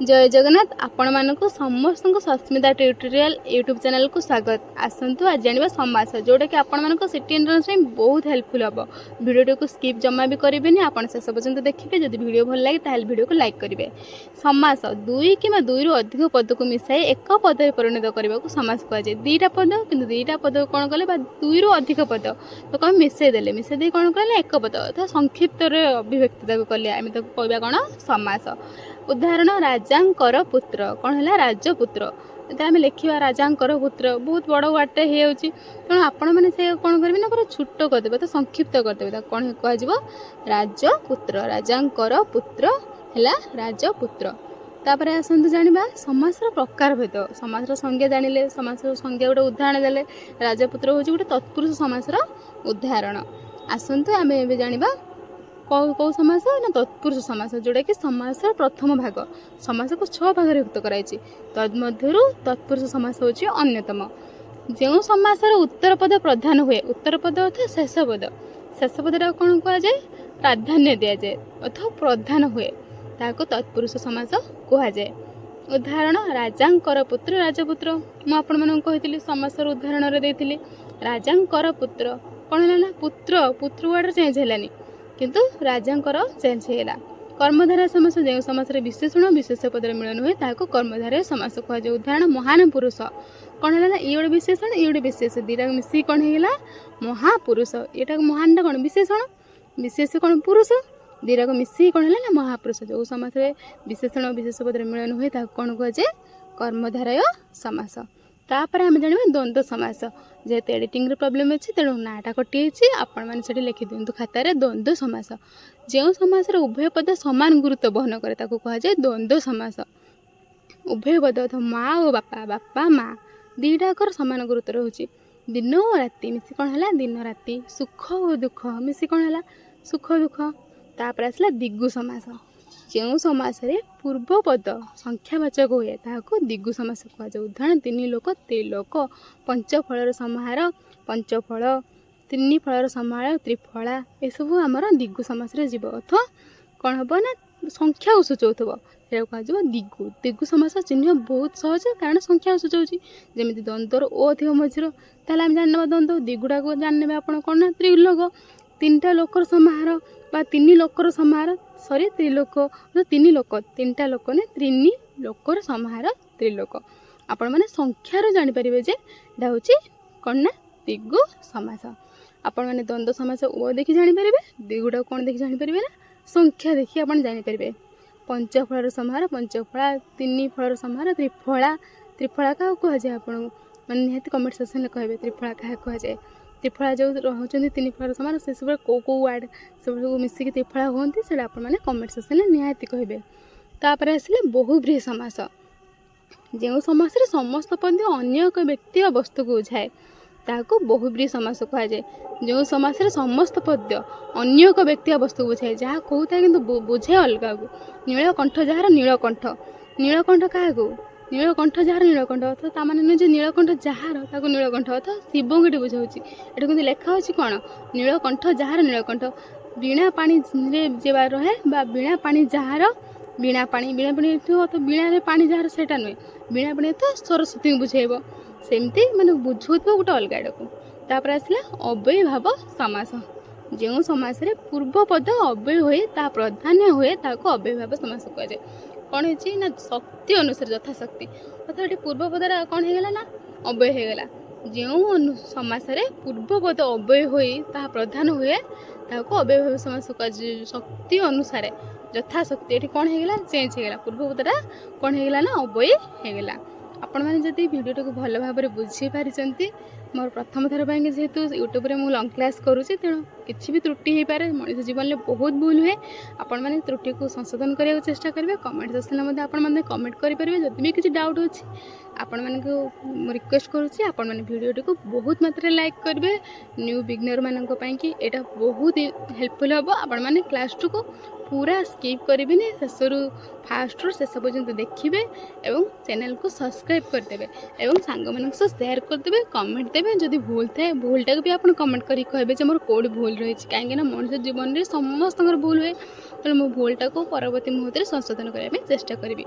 ଜୟ ଜଗନ୍ନାଥ। ଆପଣମାନଙ୍କୁ ସମସ୍ତଙ୍କୁ Sasmita tutorial YouTube ଚ୍ୟାନେଲକୁ ସ୍ୱାଗତ। ଆସନ୍ତୁ, ଆଜି ଜାଣିବା ସମାସ, ଯେଉଁଟାକି ଆପଣମାନଙ୍କ ସିଟି ଏଣ୍ଟ୍ରାନ୍ସ ପାଇଁ ବହୁତ ହେଲ୍ପଫୁଲ୍ ହେବ। ଭିଡ଼ିଓଟିକୁ ସ୍କିପ୍ ଜମା ବି କରିବେନି, ଆପଣ ଶେଷ ପର୍ଯ୍ୟନ୍ତ ଦେଖିବେ। ଯଦି ଭିଡ଼ିଓ ଭଲ ଲାଗେ, ତାହେଲେ ଭିଡ଼ିଓକୁ ଲାଇକ୍ କରିବେ। ସମାସ: ଦୁଇ କିମ୍ବା ଦୁଇରୁ ଅଧିକ ପଦକୁ ମିଶାଇ ଏକ ପଦରେ ପରିଣତ କରିବାକୁ ସମାସ କୁହାଯାଏ। ଦୁଇଟା ପଦ, କିନ୍ତୁ ଦୁଇଟା ପଦ କ'ଣ କଲେ ବା ଦୁଇରୁ ଅଧିକ ପଦ ତାକୁ ଆମେ ମିଶାଇ ଦେଲେ, ମିଶାଇ ଦେଇ କ'ଣ କଲେ? ଏକ ପଦ ଅର୍ଥାତ୍ ସଂକ୍ଷିପ୍ତରେ ଅଭିବ୍ୟକ୍ତି ତାକୁ କଲେ, ଆମେ ତାକୁ କହିବା କ'ଣ? ସମାସ। ଉଦାହରଣ: ରାଜାଙ୍କର ପୁତ୍ର। କ'ଣ ହେଲା? ରାଜପୁତ୍ର। ଯେତେବେଳେ ଆମେ ଲେଖିବା ରାଜାଙ୍କର ପୁତ୍ର, ବହୁତ ବଡ଼ ୱାର୍ଡ଼ଟେ ହେଇଯାଉଛି। ତେଣୁ ଆପଣମାନେ ସେ କ'ଣ କରିବେ ନା ପୁରା ଛୋଟ କରିଦେବେ ତ ସଂକ୍ଷିପ୍ତ କରିଦେବେ। ତାକୁ କ'ଣ କୁହାଯିବ? ରାଜପୁତ୍ର। ରାଜାଙ୍କର ପୁତ୍ର ହେଲା ରାଜପୁତ୍ର। ତାପରେ ଆସନ୍ତୁ ଜାଣିବା ସମାସର ପ୍ରକାର ଭେଦ। ସମାସର ସଂଜ୍ଞା ଜାଣିଲେ, ସମାସର ସଂଜ୍ଞା ଗୋଟେ ଉଦାହରଣ ଦେଲେ। ରାଜପୁତ୍ର ହେଉଛି ଗୋଟେ ତତ୍ପୁରୁଷ ସମାସର ଉଦାହରଣ। ଆସନ୍ତୁ, ଆମେ ଏବେ ଜାଣିବା କେଉଁ କେଉଁ ସମାସ ନା ତତ୍ପୁରୁଷ ସମାସ, ଯେଉଁଟାକି ସମାସର ପ୍ରଥମ ଭାଗ। ସମାସକୁ ଛଅ ଭାଗରେ ବିଭକ୍ତ କରାଯାଇଛି। ତନ୍ମଧ୍ୟରୁ ତତ୍ପୁରୁଷ ସମାସ ହେଉଛି ଅନ୍ୟତମ। ଯେଉଁ ସମାସର ଉତ୍ତର ପଦ ପ୍ରଧାନ ହୁଏ, ଉତ୍ତର ପଦ ଅର୍ଥାତ୍ ଶେଷ ପଦ, ଶେଷ ପଦଟାକୁ କ'ଣ କୁହାଯାଏ? ପ୍ରାଧାନ୍ୟ ଦିଆଯାଏ ଅଥବା ପ୍ରଧାନ ହୁଏ, ତାହାକୁ ତତ୍ପୁରୁଷ ସମାସ କୁହାଯାଏ। ଉଦାହରଣ: ରାଜାଙ୍କର ପୁତ୍ର ରାଜପୁତ୍ର। ମୁଁ ଆପଣମାନଙ୍କୁ କହିଥିଲି, ସମାସର ଉଦାହରଣରେ ଦେଇଥିଲି। ରାଜାଙ୍କର ପୁତ୍ର କ'ଣ ହେଲା ନା ପୁତ୍ର, ପୁତ୍ର ୱାର୍ଡ଼ରେ ଚେଞ୍ଜ ହେଲାନି, କିନ୍ତୁ ରାଜାଙ୍କର ଚେଞ୍ଜ ହେଇଗଲା। କର୍ମଧାରୟ ସମାସ: ଯେଉଁ ସମାସରେ ବିଶେଷଣ ବିଶେଷ୍ୟ ପଦରେ ମିଳନ ହୁଏ, ତାହାକୁ କର୍ମଧାରୟ ସମାସ କୁହାଯାଏ। ଉଦାହରଣ: ମହାନ ପୁରୁଷ। କ'ଣ ହେଲା ନା ଇଏ ଗୋଟେ ବିଶେଷଣ, ଇଏ ଗୋଟେ ବିଶେଷ୍ୟ, ଦୁଇଟାକୁ ମିଶିକି କ'ଣ ହେଇଗଲା? ମହାପୁରୁଷ। ଏଇଟାକୁ ମହାନଟା କ'ଣ? ବିଶେଷଣ। ବିଶେଷ୍ୟ କ'ଣ? ପୁରୁଷ। ଦୁଇଟାକୁ ମିଶିକି କ'ଣ ହେଲା ନା ମହାପୁରୁଷ। ଯେଉଁ ସମାସରେ ବିଶେଷଣ ବିଶେଷ୍ୟ ପଦରେ ମିଳନ ହୁଏ, ତାହାକୁ କ'ଣ କୁହାଯାଏ? କର୍ମଧାରୟ ସମାସ। ତାପରେ ଆମେ ଜାଣିବା ଦ୍ୱନ୍ଦ୍ୱ ସମାସ। ଯେହେତୁ ଏଡ଼ିଟିଂର ପ୍ରୋବ୍ଲେମ୍ ଅଛି, ତେଣୁ ନାଁଟା କଟିଯାଇଛି। ଆପଣମାନେ ସେଠି ଲେଖିଦିଅନ୍ତୁ ଖାତାରେ ଦ୍ୱନ୍ଦ୍ୱ ସମାସ। ଯେଉଁ ସମାସରେ ଉଭୟ ପଦ ସମାନ ଗୁରୁତ୍ୱ ବହନ କରେ, ତାକୁ କୁହାଯାଏ ଦ୍ୱନ୍ଦ୍ୱ ସମାସ। ଉଭୟ ପଦ ଅର୍ଥାତ୍ ମା ଓ ବାପା, ବାପା ମା, ଦୁଇଟାକର ସମାନ ଗୁରୁତ୍ୱ ରହୁଛି। ଦିନ ଓ ରାତି ମିଶି କ'ଣ ହେଲା? ଦିନ ରାତି। ସୁଖ ଓ ଦୁଃଖ ମିଶି କ'ଣ ହେଲା? ସୁଖ ଦୁଃଖ। ତାପରେ ଆସିଲା ଦ୍ୱିଗୁ ସମାସ। ଯେଉଁ ସମାସରେ ପୂର୍ବ ପଦ ସଂଖ୍ୟାବାଚକ ହୁଏ, ତାହାକୁ ଦ୍ୱିଗୁ ସମାସ କୁହାଯାଏ। ଉଦାହରଣ: ତିନି ଲୋକ, ତ୍ରିଲୋକ। ପଞ୍ଚଫଳର ସମାହାର ପଞ୍ଚଫଳ, ତିନି ଫଳର ସମାହାର ତ୍ରିଫଳା। ଏସବୁ ଆମର ଦ୍ୱିଗୁ ସମାସରେ ଯିବ। ଅଥବା କ'ଣ ହେବ ନା ସଂଖ୍ୟାକୁ ସୂଚାଉଥିବ, ସେଇଟା କୁହାଯିବ ଦ୍ୱିଗୁ। ଦ୍ୱିଗୁ ସମାସ ଚିହ୍ନିବା ବହୁତ ସହଜ, କାରଣ ସଂଖ୍ୟାକୁ ସୂଚାଉଛି। ଯେମିତି ଦ୍ୱନ୍ଦ୍ୱର ଓ ଥିବ ମଝିର, ତାହେଲେ ଆମେ ଜାଣିନେବା ଦ୍ୱନ୍ଦ୍ୱ। ଦ୍ୱିଗୁଟାକୁ ଜାଣିନେବେ ଆପଣ କ'ଣ ନା ତ୍ରିଲୋକ, ତିନିଟା ଲୋକର ସମାହାର ବା ତିନି ଲୋକର ସମାହାର, ସରି, ତ୍ରିଲୋକ, ତିନି ଲୋକ, ତିନିଟା ଲୋକ ନୁହେଁ, ତିନି ଲୋକର ସମାହାର ତ୍ରିଲୋକ। ଆପଣମାନେ ସଂଖ୍ୟାରୁ ଜାଣିପାରିବେ ଯେ ଏଇଟା ହେଉଛି କ'ଣ ନା ଦ୍ୱିଗୁ ସମାସ। ଆପଣମାନେ ଦ୍ୱନ୍ଦ୍ୱ ସମାସ ଓ ଦେଖି ଜାଣିପାରିବେ। ଦ୍ୱିଗୁଟାକୁ କ'ଣ ଦେଖି ଜାଣିପାରିବେ ନା ସଂଖ୍ୟା ଦେଖି ଆପଣ ଜାଣିପାରିବେ। ପଞ୍ଚଫଳର ସମାହାର ପଞ୍ଚଫଳା, ତିନି ଫଳର ସମାହାର ତ୍ରିଫଳା। ତ୍ରିଫଳା କାହାକୁ କୁହାଯାଏ? ଆପଣଙ୍କୁ ମାନେ ନିହାତି କମେଣ୍ଟ ସେକ୍ସନରେ କହିବେ ତ୍ରିଫଳା କାହାକୁ କୁହାଯାଏ। ତ୍ରିଫଳା ଯେଉଁ ରହୁଛନ୍ତି, ତିନି ଫଳର ସମାହାର, ସେସବୁ କେଉଁ କେଉଁ ୱାର୍ଡ଼ ସବୁ ମିଶିକି ତ୍ରିଫଳା ହୁଅନ୍ତି, ସେଇଟା ଆପଣମାନେ କମେଣ୍ଟ ସେକ୍ସନରେ ନିହାତି କହିବେ। ତାପରେ ଆସିଲେ ବହୁବ୍ରୀହି ସମାସ। ଯେଉଁ ସମାସରେ ସମସ୍ତ ପଦ ଅନ୍ୟ ଏକ ବ୍ୟକ୍ତି ବା ବସ୍ତୁକୁ ବୁଝାଏ, ତାହାକୁ ବହୁବ୍ରୀହି ସମାସ କୁହାଯାଏ। ଯେଉଁ ସମାସରେ ସମସ୍ତ ପଦ୍ୟ ଅନ୍ୟ ଏକ ବ୍ୟକ୍ତି ବା ବସ୍ତୁକୁ ବୁଝାଏ, ଯାହା କହୁଥାଏ କିନ୍ତୁ ବୁଝାଏ ଅଲଗାକୁ। ନୀଳକଣ୍ଠ ଯାହାର ନୀଳକଣ୍ଠ। ନୀଳକଣ୍ଠ କାହାକୁ? ନୀଳକଣ୍ଠ ଯାହାର ନୀଳକଣ୍ଠ, ଅର୍ଥାତ୍ ତା ମାନେ ନୁହେଁ ଯେ ନୀଳକଣ୍ଠ ଯାହାର ତାକୁ ନୀଳକଣ୍ଠ, ଅର୍ଥାତ୍ ଶିବଙ୍କୁ ଏଠି ବୁଝାଉଛି। ଏଠି କିନ୍ତୁ ଲେଖା ଅଛି କ'ଣ? ନୀଳକଣ୍ଠ ଯାହାର ନୀଳକଣ୍ଠ। ବୀଣା ପାଣିରେ ଯିବା ରହେ ବା ବୀଣା ପାଣି ଯାହାର ବୀଣା ପାଣି, ବୀଣା ପାଣି ଅର୍ଥାତ୍ ବୀଣାରେ ପାଣି ଯାହାର ସେଇଟା ନୁହେଁ, ବୀଣା ପାଣି ତ ସରସ୍ୱତୀଙ୍କୁ ବୁଝେଇବ। ସେମିତି ମାନେ ବୁଝଉଥିବ ଗୋଟେ ଅଲଗା ଆଡ଼କୁ। ତାପରେ ଆସିଲା ଅବ୍ୟୟୀଭାବ ସମାସ। ଯେଉଁ ସମାସରେ ପୂର୍ବ ପଦ ଅବ୍ୟୟ ହୋଇ ତାହା ପ୍ରାଧାନ୍ୟ ହୁଏ, ତାହାକୁ ଅବ୍ୟୟୀଭାବ ସମାସ କୁହାଯାଏ। କ'ଣ ହେଇଛି ନା ଶକ୍ତି ଅନୁସାରେ, ଯଥାଶକ୍ତି, ଅର୍ଥାତ୍ ଏଠି ପୂର୍ବ ପଦଟା କ'ଣ ହେଇଗଲା ନା ଅବ୍ୟୟ ହେଇଗଲା। ଯେଉଁ ସମାସରେ ପୂର୍ବ ପଦ ଅବ୍ୟୟ ହୋଇ ତାହା ପ୍ରଧାନ ହୁଏ, ତାହାକୁ ଅବ୍ୟୟୀଭାବ ସମାସ କୁହାଯାଏ। ଶକ୍ତି ଅନୁସାରେ, ଯଥାଶକ୍ତି, ଏଠି କ'ଣ ହେଇଗଲା? ଚେଞ୍ଜ ହେଇଗଲା। ପୂର୍ବ ପଦଟା କ'ଣ ହେଇଗଲା ନା ଅବ୍ୟୟୀ ହେଇଗଲା। ଆପଣମାନେ ଯଦି ଭିଡ଼ିଓଟାକୁ ଭଲ ଭାବରେ ବୁଝିପାରିଛନ୍ତି, ମୋର ପ୍ରଥମ ଥର ପାଇଁକି ଯେହେତୁ ୟୁଟ୍ୟୁବରେ ମୁଁ ଲଙ୍ଗ୍ କ୍ଲାସ୍ କରୁଛି, ତେଣୁ କିଛି ବି ତ୍ରୁଟି ହେଇପାରେ। ମଣିଷ ଜୀବନରେ ବହୁତ ଭୁଲ ହୁଏ। ଆପଣମାନେ ତ୍ରୁଟିକୁ ସଂଶୋଧନ କରିବାକୁ ଚେଷ୍ଟା କରିବେ। କମେଣ୍ଟ ସେକ୍ସନରେ ମଧ୍ୟ ଆପଣମାନେ କମେଣ୍ଟ କରିପାରିବେ, ଯଦି ବି କିଛି ଡାଉଟ୍ ଅଛି। ଆପଣମାନଙ୍କୁ ମୁଁ ରିକ୍ୱେଷ୍ଟ କରୁଛି, ଆପଣମାନେ ଭିଡ଼ିଓଟିକୁ ବହୁତ ମାତ୍ରାରେ ଲାଇକ୍ କରିବେ। ନ୍ୟୁ ବିଗିନରମାନଙ୍କ ପାଇଁକି ଏଇଟା ବହୁତ ହେଲ୍ପଫୁଲ୍ ହେବ। ଆପଣମାନେ କ୍ଲାସ୍ଟିକୁ ପୁରା ସ୍କିପ୍ କରିବେନି, ଶେଷରୁ, ଫାଷ୍ଟରୁ ଶେଷ ପର୍ଯ୍ୟନ୍ତ ଦେଖିବେ ଏବଂ ଚ୍ୟାନେଲକୁ ସବସ୍କ୍ରାଇବ୍ କରିଦେବେ ଏବଂ ସାଙ୍ଗମାନଙ୍କ ସହ ସେୟାର କରିଦେବେ। କମେଣ୍ଟ ଦେବେ, ଯଦି ଭୁଲ ଥାଏ ଭୁଲଟାକୁ ବି ଆପଣ କମେଣ୍ଟ କରିକି କହିବେ ଯେ ମୋର କେଉଁଠି ଭୁଲ ରହିଛି, କାହିଁକିନା ମଣିଷ ଜୀବନରେ ସମସ୍ତଙ୍କର ଭୁଲ ହୁଏ। ତେଣୁ ମୁଁ ଭୁଲଟାକୁ ପରବର୍ତ୍ତୀ ମୁହୂର୍ତ୍ତରେ ସଂଶୋଧନ କରିବା ପାଇଁ ଚେଷ୍ଟା କରିବି।